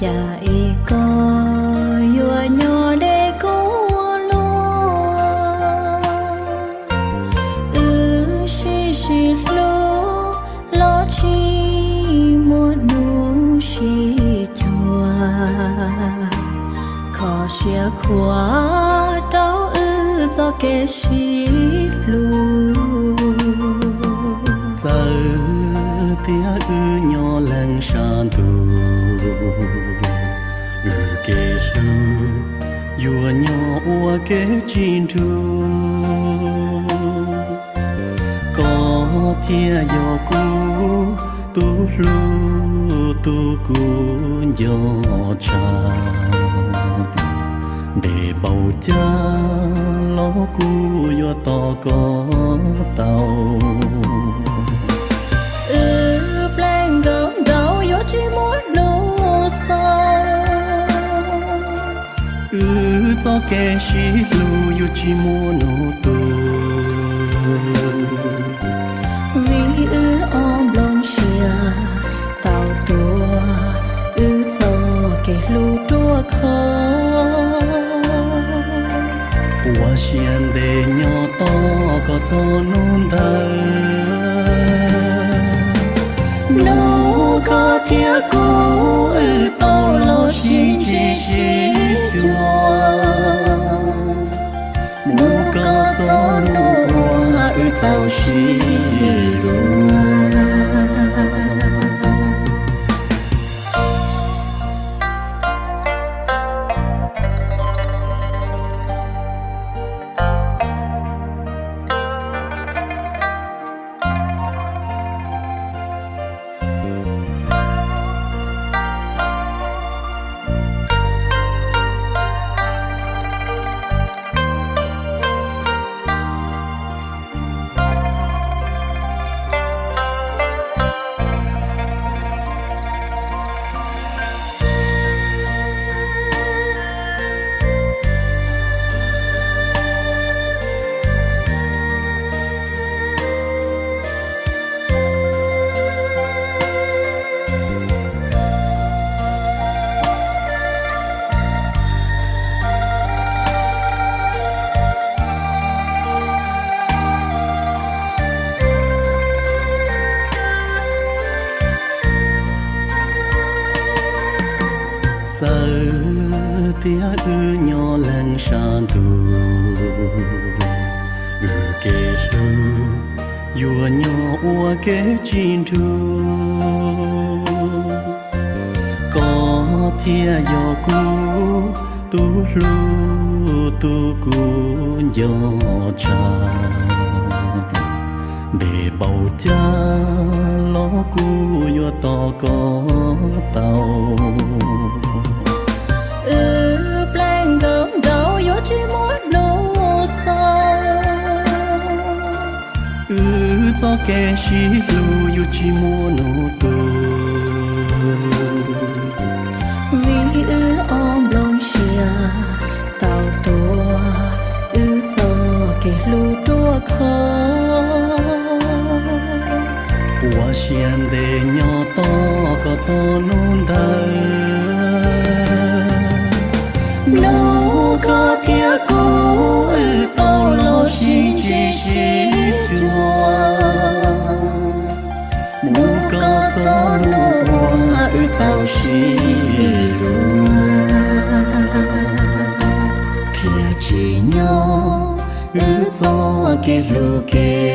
Cas es koj yuav nyob deb kub luaj, wb sib sib hlub los tsis muaj hnub sib cuag, kho siab khuav rau wb txoj kev sib hlub. Txawm tias wb nyob leej sab ntuj, wb kev hlub yuav nyob ua kev tsis nrug. Koj thiaj yog kuv tus hlub, tus kuv nco tshaj. Ntev npaum cas los kuv yuav tos koj tau. Wb pleev nkaus nraud yuav tsis muaj hnub xaus, wb txoj kev sib hlub yuav tsis muaj hnub tu. Vim wb ob nplooj siab tau tuav wb txoj kev hlub ruaj khov. Ua siab ntev nyob tos koj txog hnub ntawd. Hnub koj thiab kuv wb tau los sib ntsib sib cuag, hnub koj txog hnub uas wb tau sib luag. Txawm tias wb nyob leej sab ntuj, wb kev hlub yuav nyob ua kev tsis nrug. Koj thiaj yog kuv tus hlub, tus kuv nco tshaj. Ntev npaum cas los kuv yuav tos koj tau. Wb pleev nkaus nraud yuav tsis muaj hnub xaus, wb txoj kev sib hlub yuav tsis muaj hnub tu. Vim wb ob nplooj siab tau tuav wb txoj kev hlub ruaj khov. Ua siab ntev nyob tos koj txog hnub ntawd. Hnub koj thiab kuv wb tau los sib ntsib sib cuag, hnub koj txog hnub uas wb tau sib luag, thiaj tsim nyog wb txoj kev hlub kev